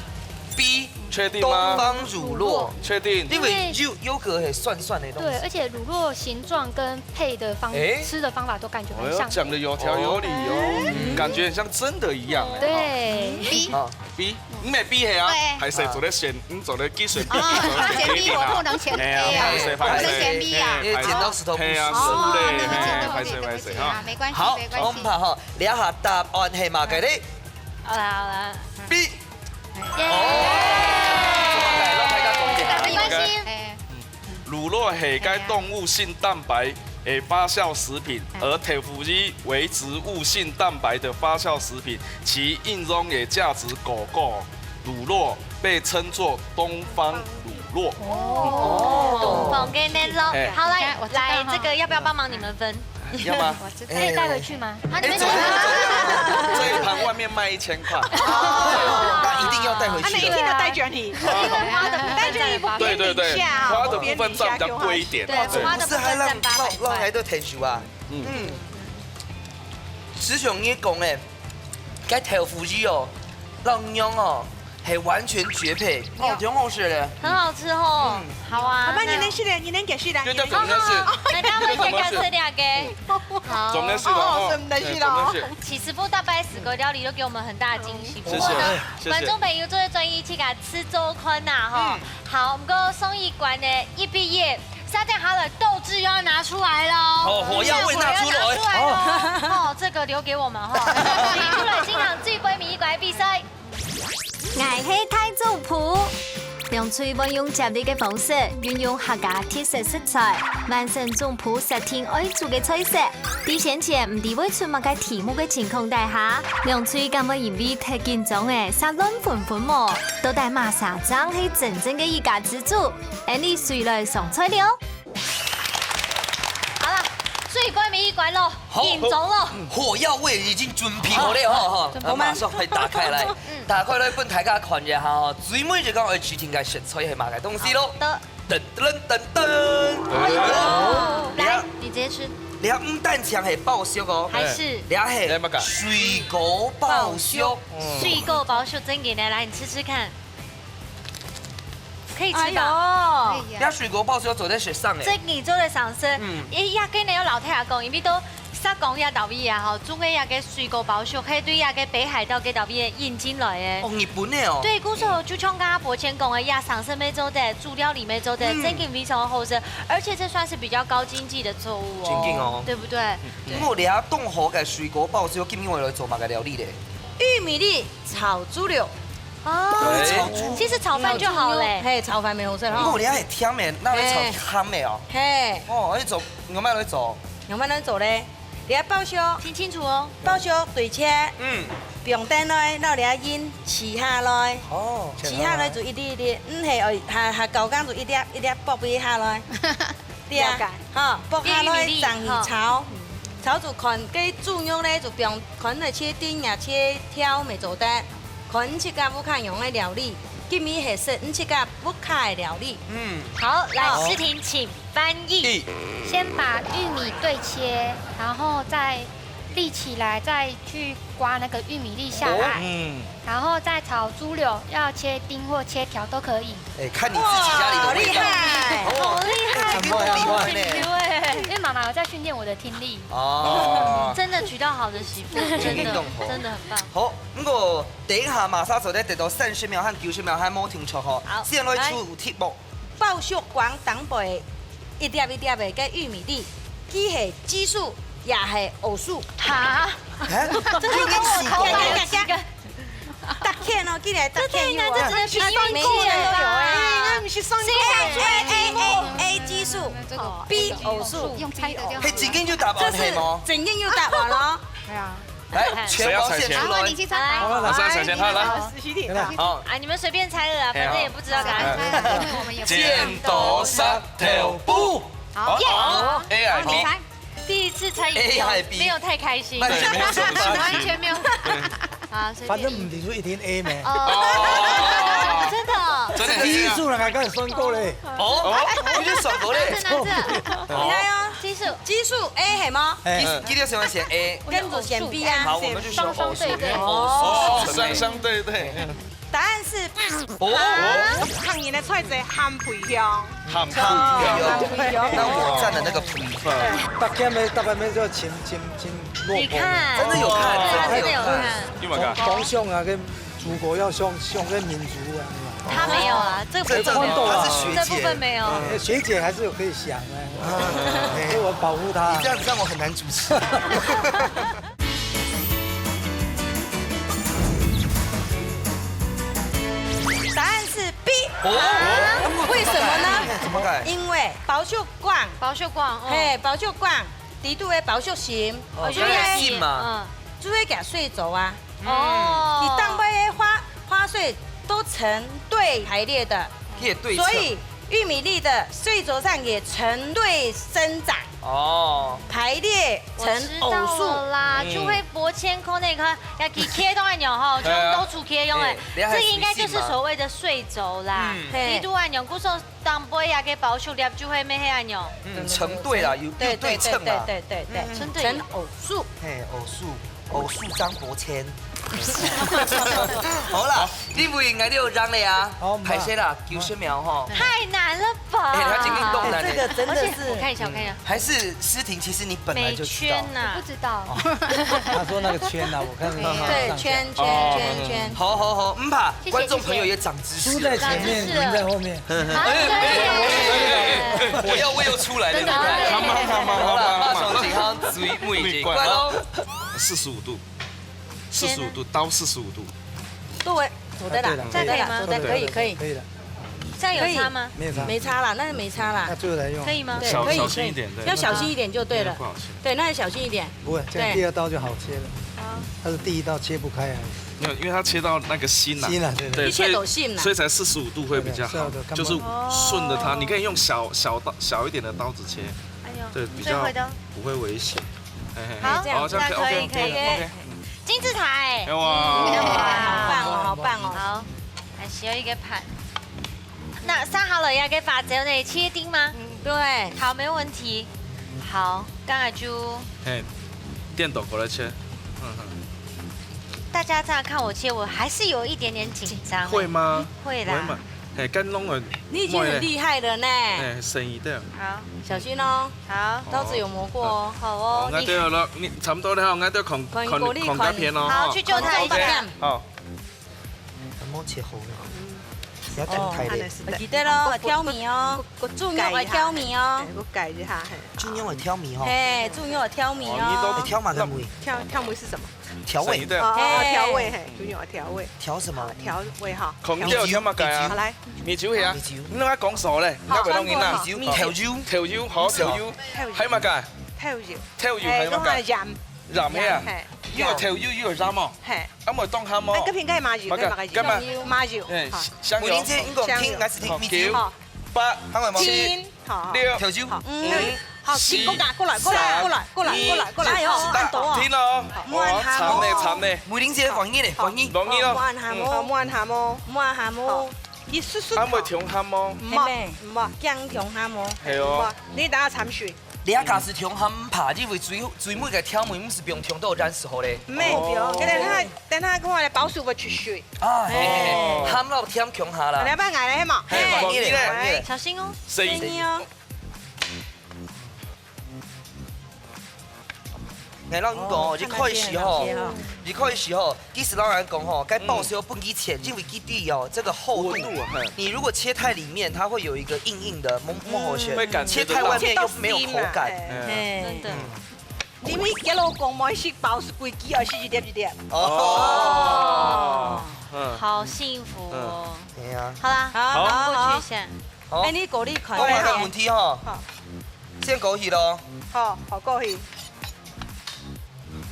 B，確定嗎？東方乳酪。確定。因為優，優格很酸酸的東西。對，而且乳酪形狀跟配的方，欸？吃的方法都感覺蠻像的。哎喲，講得有條有理哦，哦。嗯。感覺很像真的一樣欸。對。B。啊。 B，你毋係B係啊？對。歹勢，做得選，你做得記選B，哦，做得選B定啊。選B，我不能選A啊。哎呀，歹勢，歹勢。我不能選B啊。因為剪刀石頭布。係啊，哦，輸咧，那就剪刀石頭布，嘿，歹勢，對不起，對不起啊，歹勢，哈。沒關係，好，沒關係。我們看哈，這下答案係麼个咧？好啦，好啦。B。耶。哦，這個很有趣。這個很有趣。哎。 乳酪係該動物性蛋白个發酵食品，嗯。而豆腐乳為植物性蛋白的發酵食品，其營養个價值較高。乳酪被稱作東方乳酪。哦，東方个乳酪。哎。好，來，我知道哈。來，這個要不要幫忙你們分？要嗎？我知道。可以帶回去嗎？欸，啊，你們怎麼，怎麼，這一盤外面賣一千塊。哦。那一定要帶回去的。啊，那一定要帶轉去。對啊。帶轉去，對，對，對，花的部分佔比較貴一點。對，花的部分佔八百塊。不是還讓，讓，讓孩子𢯭手啊？嗯。嗯。師兄，你講欸，該豆腐乳哦，摎羊哦，係完全絕配，哦，對。挺好食的。很好吃哦。嗯。好啊，好吧，那你能吃的，你能解釋的，對，你能解釋。對，對，對。好，好，好，來，大家分享一下這兩個。 好。總的是的哦，哦，總的是的哦。哎，總的是。其實不大白死狗料理都給我們很大的驚喜，嗯。謝謝，不過呢，謝謝。觀眾朋友做得轉去自家試做看吶，吼。嗯。好，毋過送一關呢，一畢業，沙爹好了，豆豉又要拿出來了哦。哦，火藥味拿出來。火藥拿出來了哦。哦。哦，這個留給我們哈。請出來欣賞最尾一關比賽。 𠊎係大主廚。兩隊會用接力个方式，運用客家特色食材，完成總鋪設定愛煮个菜色。在先前毋知會出麼个題目个情況底下，兩隊敢會因為忒緊張而煞亂紛紛無？到底麼儕正係真正个一家之煮？𫣆俚隨來上菜了。好了，最尾尾一關咯，好，緊張咯。火藥味已經準備好了，哈，哈，準備好。那馬上來打開來，嗯。打開來分大家看一下哈，最尾一個愛試聽个食材係麼个東西咯。好的。噔噔噔噔。哎呦，來，你直接吃。這毋單淨係包粟哦，還是？這係，這麼个？水果包粟。水果包粟，真个呢，來，你吃吃看。 可以吃吧？哎呦。這水果包粟做得食生个。真个做得生食。嗯。欸，這个呢，有老弟仔講，因為都煞講這位啊，吼，種个這个水果包粟，係對這个北海道个位引進來个。哦，日本个哦。對，故所就像剛剛伯謙講个，這生食乜做得，煮料理乜做得，嗯。真个非常好食，而且這算是比較高經濟的作物哦。真个哦。對不對？嗯。不過這東河个水果包粟，今日愛來做麼个料理咧？玉米粒炒豬柳。 哦，對。其實炒飯就好嘞。嘿，炒飯乜好食吼。毋過你還係甜个，拿來炒鹹个哦。嘿。哦，你做，你愛來做。你愛來做咧？你愛包粟，聽清楚哦。包粟對切，嗯。放等來，然後你愛印，切下來。哦。切下來就一粒一粒，毋係哦，下，下高工就一粒一粒剝分下來。 對啊，了解。吼，剝下來正去炒，炒煮看，該豬肉呢就放，看來切丁呀、切條乜做得，看自家屋下用个料理，今日係食自家屋下个料理。嗯。好，來，好。詩婷請翻譯。一。先把玉米對切，然後再立起來，再去刮那個玉米粒下來。哦。嗯。 然後再炒豬柳，要切丁或切條都可以。欸，看你自己家裡的味道。哇，厲害！哦，好厲害，很棒，很棒呢。因為媽媽有在訓練我的聽力。哦。真的娶到好的媳婦，真的，真的很棒。好，毋過等一下馬上做得得到三十秒和九十秒還無定著吼。好，先來出題目。來。 包粟光頂背一粒一粒个該玉米粒，佢係奇數也係偶數？哈？欸？這是跟數學有關。這個，這個，這個。答題哦，記得答題有啊。這太難，這只能憑運氣了吧？每一題都有欸。欸，那毋係算過。A，A，A，A奇數，B偶數。用猜的就好了。係正經有答案係無？這是正經有答案咯。對啊。 來，全部選出來。誰要猜先？好，你去猜。好，老師要猜先，好，來。好，好。啊，你們隨便猜了啦，反正也不知道答案。哎，好。因為我們也不知道。剪刀石頭布。好。好，耶！好，A還是B？好，你猜。第一次猜也沒有，A還是B？沒有太開心。那你就沒有什麼興趣。完全沒有。好，隨便你。反正毋係就一定A咩？哦。哦。真的哦。真的是這樣。奇數人還跟你算過咧。哦，你就算過咧。真的，真的。好。你猜哦。奇數。奇數A係無？哎。奇數，奇數喜歡選A。 跟著選B啊。好，我們就選偶數，雙雙對對。因為偶數是純的。哦，雙雙對對。答案是哦。啊，客人个菜色鹹肥香。鹹肥香。鹹肥香。那我佔了那個肥。大家沒，大家沒就請，請，請落空。你看，真的有看，對啊，真的有看。真的有看。你有看？講，講相啊，跟祖國要像，像跟民族啊。他沒有啊，這個不重要，這個不重要。他是學姐。這部分沒有。哎，學姐還是有可以想啊。啊。所以我保護她。你這樣子讓我很難主持。 答案是B。哦。啊，為什麼呢？怎麼改？因為包粟光，包粟光，哦。嘿，包粟光，底肚个包粟心，哦，所以，所以係心嘛。嗯。就會給它睡著啊。哦。你當歸个花，花穗都成對排列的，可以對稱。所以玉米粒的穗頭上也成對生長。 哦。排列成偶數。我知道了啦，嗯。就係伯謙可能佢，佢企到恁樣吼，就到處企用欸。哎，這應該就是所謂的穗頭啦。嗯。嘿。你都恁樣，故所當背啊，个包粟粒就會咩係恁樣。嗯，成對啦，有，對，有對稱啦。對，對，對，對，對，嗯。成對。成偶數。嘿，偶數。 哦，樹張伯謙。好啦，好。你毋應該就有讓了啊。好，歹勢啦，九十秒吼。太難了吧？哎，他今天動難了。這個真的是，而且我看一下，我看一下。還是詩婷，其實你本來就知道。美圈吶。我不知道。哦。他說那個圈啊，我看是對，上下。圈，圈，哦，圈，圈。好，好，好，毋怕，謝謝，觀眾朋友也長知識了。謝謝。書在前面，長知識了。人在後面。啊，哎，哎，哎，哎，哎，哎，火藥味又出來了，真的，對不對？好嘛，好嘛，好嘛，好嘛。馬上進行最尾一關咯。四十五度。 四十五度，倒四十五度。對，做得啦，啊，對了，做得啦，可以嗎？做得，可以，可以。可以了。這樣有差嗎？沒有差。沒差啦，那就沒差啦。那最後才用。可以嗎？對，小，可以，小心一點，可以。對，要小心一點就對了。那個不好切。對，那要小心一點。不會，這樣第二刀就好切了。對。好。它是第一刀切不開而已。沒有，因為它切到那個心啦。心啦，對，對。對，一切都心啦。所以，所以才四十五度會比較好，對，對，對，就是順著它，哦。你可以用小，小刀，小一點的刀子切。哎呦。这比较最后一道。不会危险。嘿嘿嘿好，这样好，这样可以，可以，可以，可以。OK，OK。金字塔，哎，哎，哇。哇，好棒哦，好棒哦。好，还需要一个盘。那杀好了要给发胶呢，切丁吗？嗯，对。好，没问题。好，刚才就嘿，电动过来切。嗯哼。大家这样看我切，我还是有一点点紧张。会吗？会啦。会吗？嘿，跟弄个你已经很厉害了呢。哎，生意的。好，小心哦。好。刀子有磨过哦。好哦，好，你那对了，你差不多了，那就孔孔孔该片哦。好，去救他一下。好。 莫切好个，是要等太累。哦，記得咯，調味哦，豬肉愛調味哦。哎，我改一下，嘿。豬肉愛調味哦。嘿，豬肉愛調味哦。哎，調麼个味？調，調味是什麼？調味。哦，哦，嘿。調味，嘿，豬肉愛調味。調什麼？好，調味哈。孔調調麼个啊？好，來。米酒呀，米酒。你哪講熟嘞？你哪會弄贏啊？好，米酒，調酒。調酒，好，調酒。調酒。還有麼个？調酒。調酒還有麼个？哎，講下鹽。鹽呀。嘿。又有調酒又有鹽哦。嘿。 啊，無當鹹哦。哎，這片該麻油，該麻油，麻油。哎，好。香油。武林姐，你講香油。聽，還是聽，好，米酒。九，好。八，聽到無？七，聽，好，好。六，調酒。好，嗯。五，好，四，過來，過來，過來，三，過來，過來，二，過來，過來，哎呦，一，按到啊。停了哦。好，哇，慘呢，慘呢。武林姐，換你咧，換你。換你咯。無恁鹹哦。好，無恁鹹哦。無恁鹹哦。好，你叔叔。啊，無忒鹹哦。毋好，毋好。薑忒鹹哦。係哦。毋好，你等下摻水。 你啊，假使忒鹹毋怕，因為最，最尾个調味毋是放忒多，然後咧。毋係，哦。等下，等下看咧，包水會出水。啊，嘿，哦。鹹摎甜共下啦。你要不要來了，係嘛？嘿，嘿。黃衣咧，黃衣咧。小心哦。聲音哦。𠊎摎你講哦，哦，一開始吼，看看天啊，一開始吼， 其實老實講吼，該包燒分佢切，因為佢知哦，這個厚度，厚度啊，嗯。你如果切太裡面，它會有一個硬硬的，無，無好切。嗯。會感覺得到。切太外面又沒有口感。嗯。嘿。真的。嗯。你們一路講無食飽，係規矩哦，係一粒一粒。哦。哦。嗯。好幸福哦。嗯。對啊。好啦，好，好，好。過去一下。好。哎，你鼓勵看。我問個問題吼。好。先過去咯。好，好，過去。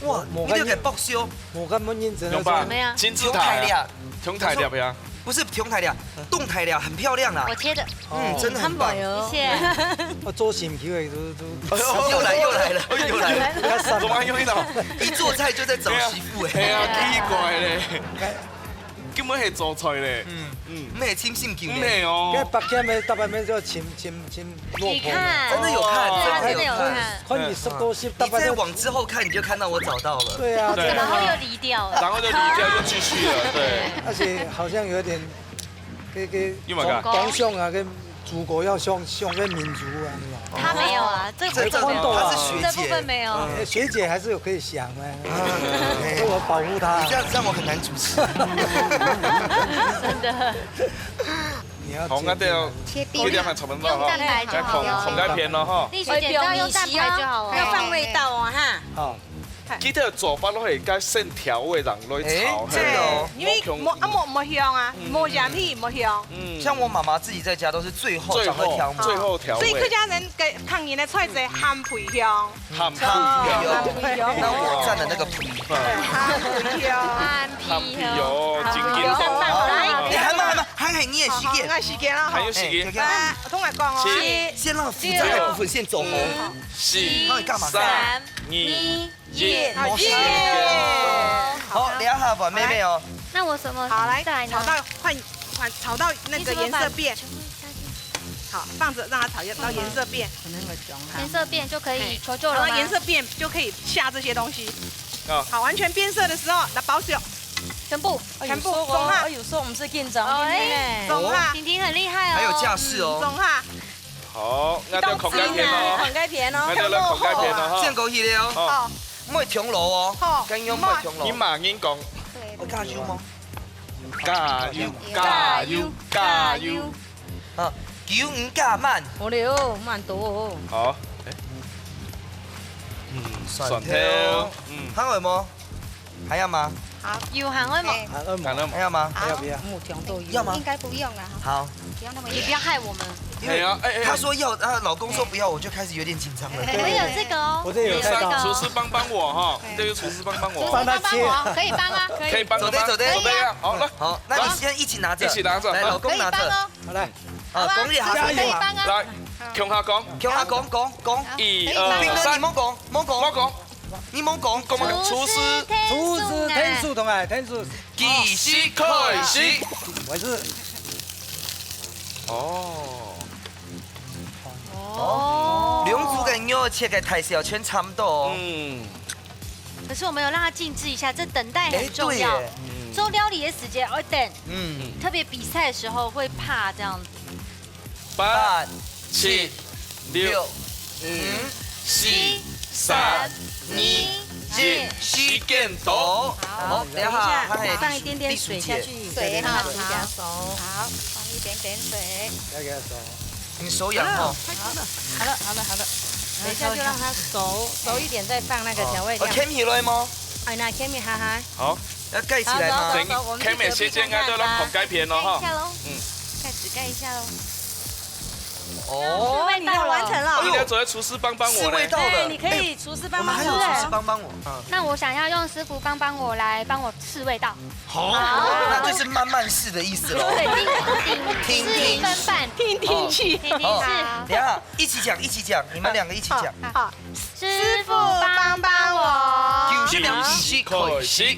哇，無，你這個爆笑。無，無恁認真啊。怎麼樣？金字塔呀。忒大粒。忒大粒呀。不是忒大粒，動態粒，很漂亮啦。我切的。嗯，真的很棒。很棒喲。謝謝。啊，做心機的都，都。哎呦，又來，又來了，又來了。怎麼又遇到？一做菜就在找媳婦哎。哎呀，奇怪嘞。 根本係做菜咧。嗯。嗯。毋係深深究咧。毋係哦。該北京个大半邊就深，深，深落魄。你看。真的有看，哦。真的有看。看你熟多些，你再往之後看，你就看到我找到了。對啊，對。真的。然後又離掉了。然後就離掉，又繼續了，對。而且好像有點，跟，跟又嘛幹？同，同鄉啊，跟 祖國要像，像个民族啊，你知道嗎？他沒有啊，這個部分沒有。這，這，他是學姐。這部分沒有。哎，學姐還是有可以想的，嗯。所以我保護她。你這樣，這樣我很難主持。真的。你要切片啊。好，那對哦。切丁啊。切丁還差不多哈。用蛋白就好了。來，孔，孔該片了哈。蜜雪姐，只要用蛋白就好了。要放味道哦，哈。好。 其實做法都係該先調味，然後來炒，哎，真的哦。嘿，因為無，啊，無，無香啊，嗯。無鹽去，無香。嗯。像我媽媽自己在家都是最後才會調味。最後，最後調味。所以客家人个，客人个菜係鹹皮香。鹹皮哦。鹹皮香。那我佔了那個皮。嗯。鹹皮香。鹹皮哦，好，真緊張。好，來。你還慢，還慢，還很有時間。好，好，還有時間。哎，來，我同你講哦。七，先讓複雜的部分先做好。嗯。四，那你幹嘛？三，二， 一，好，好，耶！好，好，好。好，兩下換妹妹哦。那我什麼？好，來，再來呢？炒到換，換，炒到那個顏色變。你怎麼把全部下去？好，放著讓它炒到顏色變。顏色變就可以，哎，求救了嗎？炒到顏色變就可以下這些東西。哦。好，完全變色的時候，來包水。全部。全部，哎，有時候哦，總下。哎，有時候我們是緊張，哦，哎，緊張呢。總下。婷婷很厲害哦。還有架勢哦。嗯，總下。 好，那就孔該片咯。孔該片咯。那就來孔該片咯，哈。先過去了哦。哦。好。莫停落哦。好。該用莫停落。你罵人講。對。加油嗎？加油，加油，加油。啊，加油加慢。好了，慢多哦。好。哎。嗯，蒜頭。蒜頭。嗯。還有嗎？ 還要嗎？好，有，還愛嗎？哎。還要嗎？還要嗎？還要嗎？好。要不要？木條都有。要嗎？應該不用了哈。好。不要那麼嚴。你不要害我們。因為哎呀，哎，哎，哎。她說要，她老公說不要，我就開始有點緊張了。我有這個哦。我這有帶到。有這個哦。廚師幫幫我哈，對。這個廚師幫幫我。廚師幫幫我，幫她切。可以幫啊。可以幫的嗎？走的，走的。走的呀，好，來。好，那你先一起拿著。一起拿著。來，老公拿著。可以幫哦。好，來。啊，好吧，公力還是可以幫啊。來。好。共下講，共下講，講，講。一、二、三。你莫講，莫講，莫講。你莫講，講麼个？廚師，廚師天使同學，天使。計時開始。開始。哦。哦。兩組个肉切个大小全差不多。嗯。可是我們有讓它靜置一下，這等待很重要。哎，對耶。做料理的時間，要等。嗯。特別比賽的時候會怕這樣子。 八、七、六、五、四、三、二、一，時間到。好，等一下，放一點點水下去。水哈，好。好，放一點點水。不要給它熟。你手癢哈。好了，好了，好了。等一下就讓它熟，熟一點再放那個調味料。哦，牽起來嗎？哎，那牽起來哈哈。好。 要蓋起來嗎？好，好，好，我們去隔壁看看。等開門時間，應該都要覆蓋片了哈。蓋一下咯。嗯。蓋子蓋一下咯。哦。哎，你看完成了。哎呦，應該走在廚師幫幫我呢。試味道了。哎，你可以廚師幫幫我。哎，我們還有廚師幫幫我。嗯。那我想要用師傅幫幫我來幫我試味道。好，好。那就是慢慢試的意思咯。對，聽，聽，聽，聽，示範。聽聽去。聽聽去。好，等一下，一起講，一起講，你們兩個一起講。好，好。 師傅幫幫我。計時開始。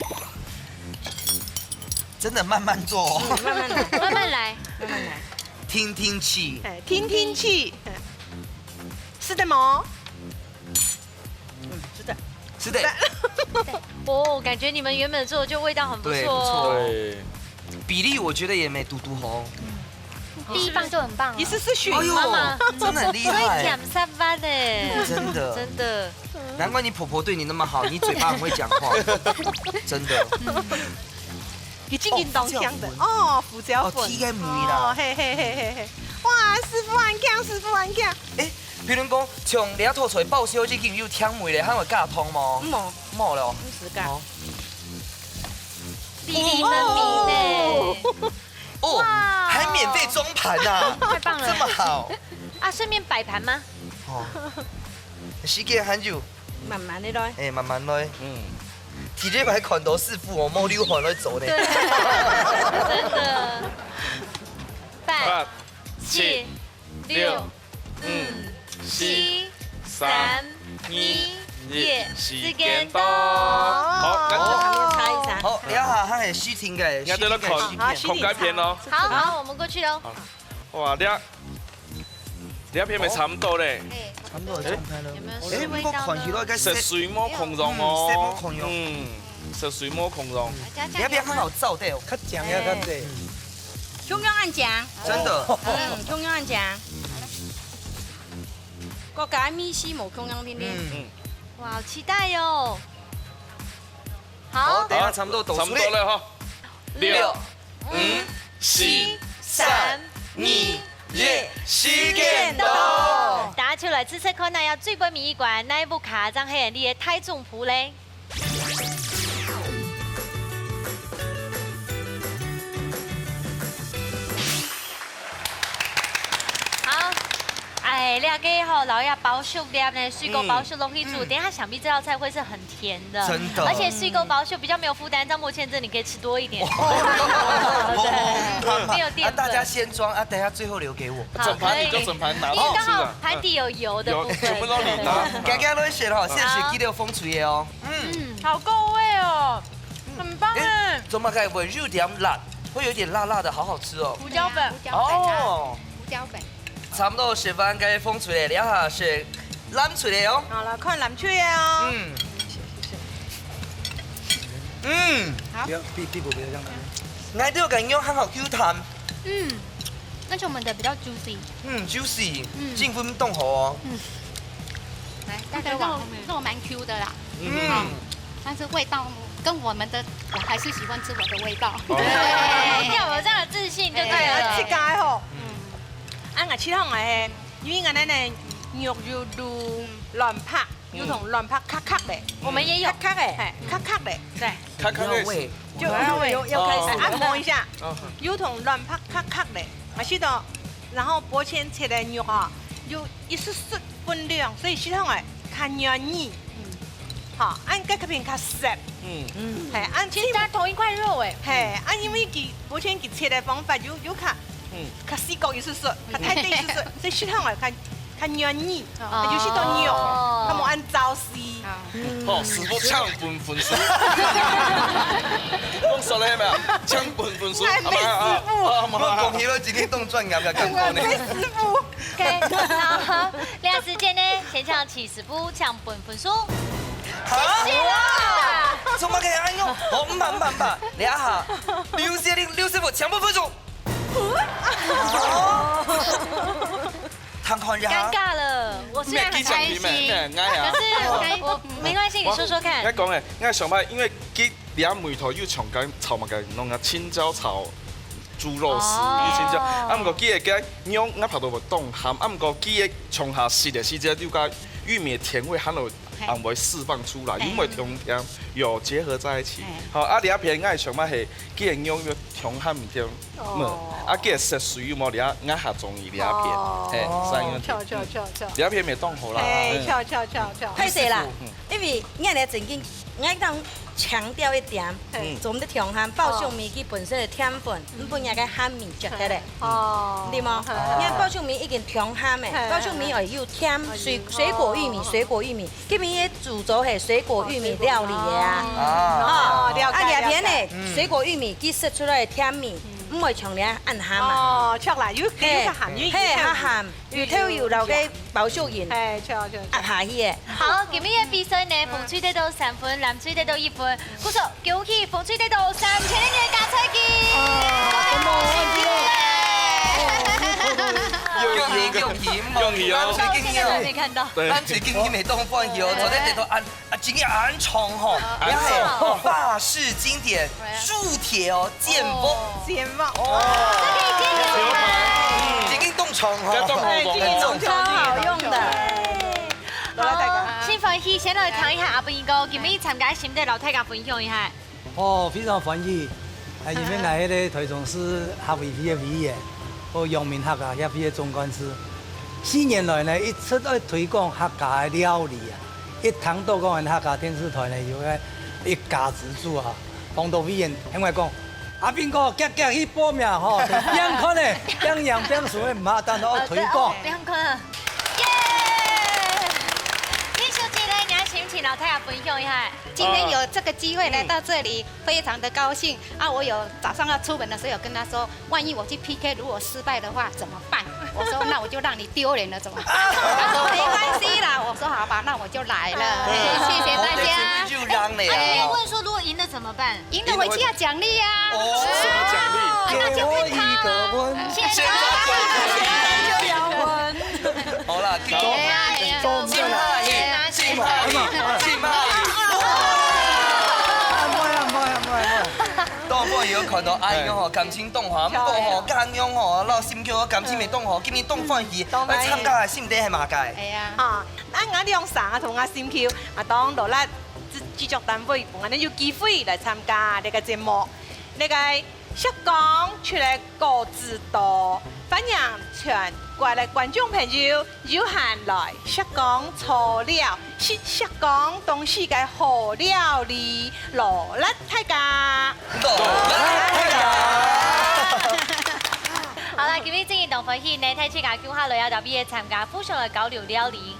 真的慢慢做哦。嗯，慢慢來。慢慢來。慢慢來。聽聽去。哎，聽聽去。是的嗎？嗯，是的。是的。哦，感覺你們原本做的就味道很不錯哦。對，不錯。對。比例我覺得也沒堵堵好。 第一棒就很棒了。你是，是許媽媽。哎呦，真的很厲害。會減三分呢。真的。真的。難怪你婆婆對你那麼好，你嘴巴很會講話。真的。嗯。你真正當香的。哦，胡椒粉。哦，胡椒粉。哦，嘿，嘿，嘿，嘿，嘿。哇，師傅很強，師傅很強。哎，譬如講，像這道菜爆燒已經有甜味咧，還有加糖無？無。無了哦。毋使加。哦。粒粒分明呢。哦。 哦，哇。還免費裝盤啊，太棒了。這麼好。啊，順便擺盤嗎？哦，時間還有。慢慢的來。哎，慢慢來。嗯。第一擺看到師傅哦，無流汗來做呢。對。真的。八、八、七、七、六、六、五、四、三、二、一，時間到。好，該就。哦。好，這下還係許婷个，應該都要看，許婷个。好，許婷。看該片咯。好，好，我們過去咯。好。哇，這，這片也差不多咧。哎。差不多的狀態了。有沒有試味道呢？哎，不過看起來該色，色水無共樣哦。嗯，色無共樣。嗯，色水無共樣。這片還好照的哦。較強要較濟。哎。共樣恁強。真的。嗯，共樣恁強。 各家味緒無共樣，定定。嗯。嗯。哇，好期待喲。好。好，等一下差不多倒出來。差不多了哈。六、六、五、四、三、二、一，時間到。大家就來試試看，哪一位最尾一關，哪一位卡正係你个大總鋪咧？ 好，哎，這個吼，摎這包粟粒呢，水果包粟落去煮，嗯。等一下想必這道菜會是很甜的。真的。而且水果包粟比較沒有負擔，張默倩這你可以吃多一點。哦。對，沒有澱粉。啊，大家先裝啊，等一下最後留給我。好，整盤你就整盤拿去吃啊。可以。因為剛好盤底有油的部分。有，全部都你拿。對。剛剛都選好，現選記得有風吹的哦。 嗯。嗯，好夠味哦，嗯。很棒哎。哎，做麼个會有點辣，會有點辣辣的，好好吃哦。胡椒粉。胡椒粉啊，哦。胡椒粉。差不多食飯該風吹咧，這下係藍水咧哦。好，來看藍水咧哦。嗯。嗯。好。不要，屁，屁股不要這樣。𠊎都有感覺很好Q彈。嗯，而且我們的比較juicy。嗯，juicy，嗯。進分凍好哦。嗯。 來，大家往後面。肉，肉蠻Q的啦。嗯。哦，但是味道跟我們的，我還是喜歡吃我的味道。哦。對，要有這樣的自信就對了。哎，自家吼。嗯。啊，𠊎試看下嘿，因為𠊎等呢肉有滷卵白，有同卵白卡卡咧。我們也有。卡卡咧，嘿，卡卡咧，對。卡卡咧。有味。就有味，有，有開始。哦。按摩一下，哦。有同卵白卡卡咧，啊，是的。 然後薄片切个肉啊，有一息息分量，所以食起來較軟軟。嗯。好，恁个較偏較澀。嗯。嗯。嘿，恁其實它同一塊肉欸。嘿，恁因為佢薄片佢切个方法有，有較，嗯。較細个一息息，較大隻一息息，所以食起來較，較願意，哦。有時都弱，哦。較無恁早死。啊。好，師傅請分分數。講錯了無？請分分數，哎，好嗎？師傅。啊，好嗎？恭喜了，今天當專業个感覺呢。哎，師傅。OK，好，這時間呢，先請徐師傅請分分數。啊？謝謝啦。怎麼可以恁樣？哦，毋怕，毋怕，毋怕，這下，劉師傅，劉師傅，請分分數。 哦。看看一下。尷尬了，我雖然很開心，沒有，沒有，沒有，哎呀。可是我，我，沒關係，你說說看。我，我講誒，𠊎上擺因為佢這梅頭又像該炒麼个，弄个青椒炒豬肉絲，哦。又青椒，啊，毋過佢个該肉，𠊎怕到會當鹹，啊，毋過佢个從下食个時節，又該玉米个甜味，還有，嘿。還會釋放出來，嘿。又會甜甜，有結合在一起。嘿。好，啊，這片𠊎上擺係，佢个肉又 香鹹毋甜，哦。嗯，啊，佢个色水有無？這𠊎較中意這片，哦。嘿，所以巧，巧，巧，巧。這片也當好啦。嘿，嗯。巧，巧，巧，巧。歹勢啦，嗯。因為𠊎呢曾經，𠊎當強調一點，嘿。嗯。做毋得香鹹，包粟米佢本身个甜分，哦。毋分該个鹹味食起來。哦。對無？嘿。你看包粟米已經香鹹誒，嘿。包粟米愛有甜，哦，水，有。水果玉米，哦。水果玉米，今日个主軸係水果玉米料理个啊。哦，水果，哦。哦，了解，啊，這片呢，了解。嗯。水果玉米佢釋出來个甜味， 毋會像你恁鹹啊。哦，著啦，有，有較鹹，有，嘿，有較鹹，有豆油摎該包粟仁，嘿，著，著，著。壓下去个。好，今日个比賽呢，紅隊得到三分，藍隊得到一分。故所，恭喜紅隊得到三千元个加菜金。恭喜，恭喜哦。恭喜哦。藍隊今日，藍隊今日當歡喜哦，昨天得到恁 啊，今日恁長吼，好，也係法式經典，鑄鐵哦，煎鍋。煎鍋。哦。這個已經有了。已經當長吼。這當好用。哎，這個當長，超好用的。好，真歡喜，先來聽一下阿斌哥，今日參加心得摎大家分享一下。哦，非常歡喜。啊，因為𠊎係臺中市客委會个委員，和陽明客家協會个總幹事。四年來呢，一直在推廣客家个料理啊。 一聽到講𠊎客家電視臺呢，有个一家之煮啊，當多委員喊𠊎講：「阿斌哥，遽遽去報名吼，邊看呢，邊樣邊煮，毋好單單愛推廣。」哦，對，哦，邊看。耶！林小姐呢，你的心情摎大家分享一下。今天有這個機會來到這裡，非常的高興啊！我有早上要出門的時候有跟他說， 萬一我去P K如果失敗的話怎麼辦？我說那我就讓你丟臉了怎麼辦？他說沒關係啦。我說好吧，那我就來了。謝謝大家。就讓你啊。啊，你沒有問說如果贏了怎麼辦？贏了我就要獎勵啊。哦，什麼獎勵？那就問他啊。給我一個吻。現在就要問。好啦，給我。哎呀，哎呀，哎呀。 當歡喜有看到阿英吼，感情當好，毋過吼，家娘吼，摎心臼感情也當好，今日當歡喜，來參加个心得係麼个？哎呀，哈，啊𠊎兩儕啊，同𠊎心臼啊，當勞力製，製作單位，𠊎等有機會來參加這個節目。這個石岡出來果子多，歡迎全國个觀眾朋友 有閒來石岡坐尞，食石岡當時个好料理，勞力大家。勞力大家。好啦，今日真个當歡喜呢，大自家共下來啊，特別參加，互相來交流料理。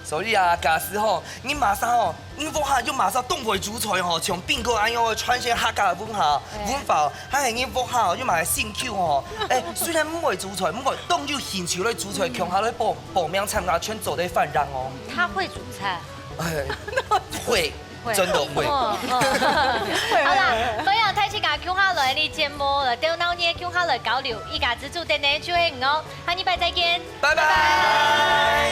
所以啊，假使吼，你馬上吼， 你屋下有麼儕當會煮菜吼，像斌哥恁樣个傳承客家文化，文化，還係你屋下有麼个興趣吼。欸，雖然毋會煮菜，毋過當有興趣來煮菜，共下來報，報名參加全做得歡迎哦。他會煮菜。欸，會，會。真的會。哦，哦。好啦，歡迎大自家共下來這節目，來鬥鬧熱，共下來交流，一家之煮等等就係你哦。下禮拜再見。拜拜。